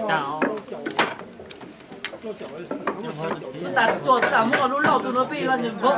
Tab sis tsis tau muab lub lauj tus no peb los nws npog.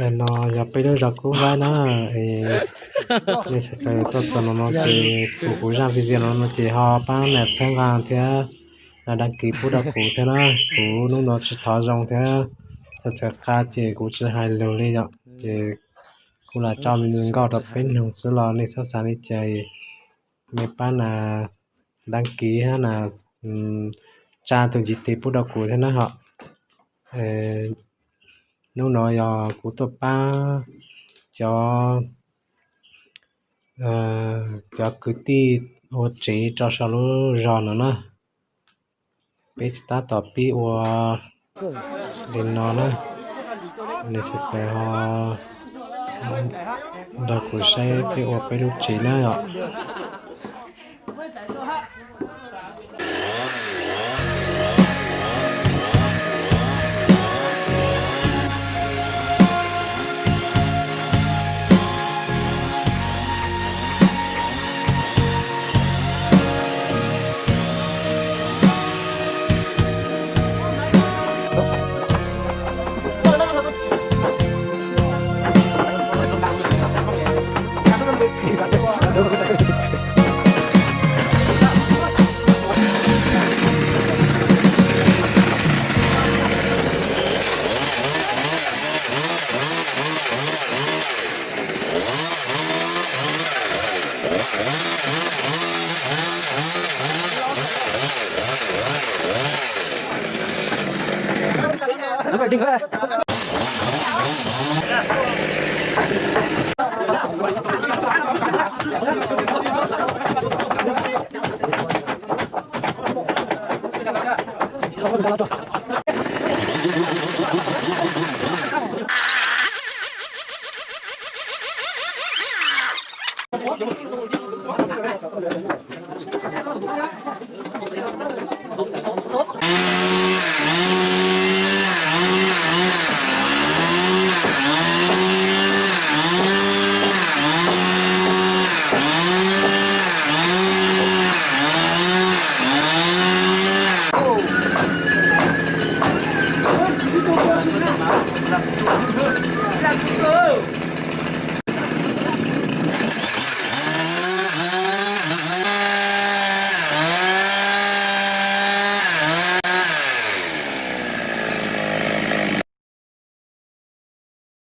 Ntawm no yog peb lub zos Kub Vaib na. Es nej sawv daws tuaj txog no no ces kuv kuv zaj video no no ces ho pab nias txhawb nqa thiab nias đăng ký pub rau kuv thiab na. Kuv hnub no tsis thov zoo thiab txhawv txhawv qa ces kuv tsis hais lus li yom. Ces Kuv lam tso me ntsis nkauj rau peb mloog xwb los nej txhob xav li cas, nej pab na, đăng ký hab na, tsa tus ntsis tes pub rau kuv thiab na hom. Hnub no yog kuv tuaj pab cov, cov kwv tij ua tsev rau saum lub zos no na. Peb tab tom pib ua li no na, nej sawv daws ho nrog kuv saib peb ua peb lub tsev na yom.